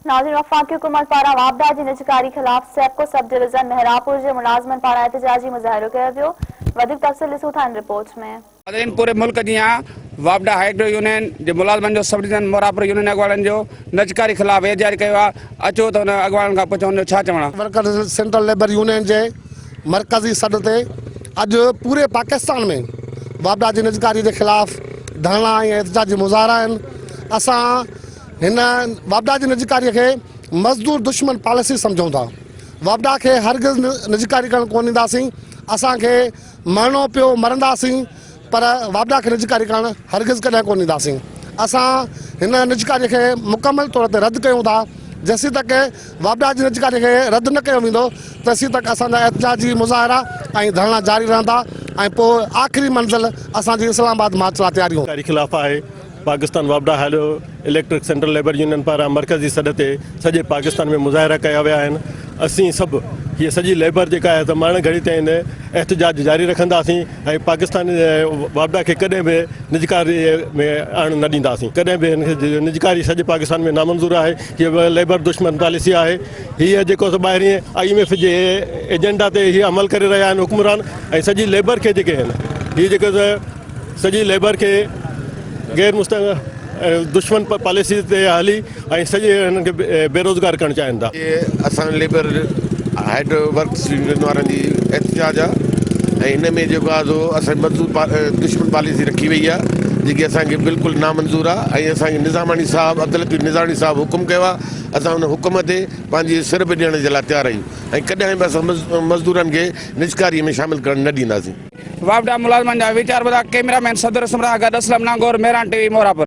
ناظرين وفاقي حڪومت پاران واپڊا جي نجڪاري خلاف سيپڪو سب ڊويزن محرابپور جي ملازمن پاران احتجاجي مظاهرو ڪيو ويو وڌيڪ تفصيل ڏسون ٿا هن رپورٽ ۾. ناظرين پوري ملڪ جيان واپڊا هائيڊرو يونين جي ملازمن جو سب ڊويزن محرابپور يونين اڳواڻن جو نجڪاري خلاف احتجاج ڪيو آهي اچو ته ان اڳواڻن کان پڇون ان جو ڇا چوڻ آهي. ورڪرز سينٽرل ليبر يونين جي مرڪزي سڏ تي اڄ پوري پاڪستان ۾ واپڊا جي نجڪاري جي خلاف ڌرڻا ۽ احتجاجي مظاهرا آهن اسان هن واپڊا جي نجڪاري کي مزدور دشمن پاليسي سمجهون ٿا. واپڊا کي هرگز نجڪاري ڪرڻ ڪونه ڏينداسين. اسان کي مرڻو پيو مرنداسين پر واپڊا کي نجڪاري ڪرڻ هرگز ڪڏهن ڪونه ڏينداسين. اسان هن نجڪاري کي مڪمل طور تي رد ڪيون ٿا. جيسين تڪ واپڊا جي نجڪاري کي رد نه ڪيو ويندو تيسين تڪ اسان جا احتجاجي مظاهرا ۽ ڌرڻا جاري رهندا ۽ پوء آخري منزل اسان جي اسلام آباد مارچ لاء تياري هوندي. نجڪاري خلاف آهي. پاڪستان واپڊا hydro electric central labour union پاران مرڪزي سڏ تي سڄي پاڪستان ۾ مظاهرا ڪيا ويا آهن اسين سڀ هيء سڄي ليبر جيڪا آهي ته مرڻ گهڙي تائين احتجاج جاري رکنداسين ۽ پاڪستان واپڊا کي ڪڏهن به نجڪاري ۾ آڻڻ نه ڏينداسين ڪڏهن به هن کي نجڪاري سڄي پاڪستان ۾ نامنظور آهي هيء ليبر دشمن پاليسي آهي هيء جيڪو سو ٻاهرين I M F جي ايجنڊا تي هي عمل ڪري رهيا آهن حڪمران ۽ سڄي ليبر کي جيڪي آهن هي جيڪو سڄي ليبر کي غير مستحڪم دشمن پاليسي تي هلي ۽ سڄي هنن کي بيروزگار ڪرڻ چاهين ٿا. اسان ليبر هائيڊرو ورڪس يونين وارن جي احتجاج آ ۽ هن ۾ جيڪو آ سو اسان جي مزدور دشمن پاليسي رکي وئي آ جيڪي اسان کي بلڪل نامنظور آ ۽ اسان کي نظاماڻي صاحب عبداللطيف نظاماڻي صاحب حڪم ڪيو آ اسان ان حڪم تي پنهنجي سر به ڏيڻ جي لاء تيار آهيون ۽ ڪڏهن به اسان مزدورن کي نجڪاري ۾ شامل ڪرڻ نه ڏينداسين. واپڊا ملازمن جا ويچار ٻڌا، ڪئميرا مين صدر سمراء گڏ اسلم نانگور، مهراڻ ٽي وي مهراپور.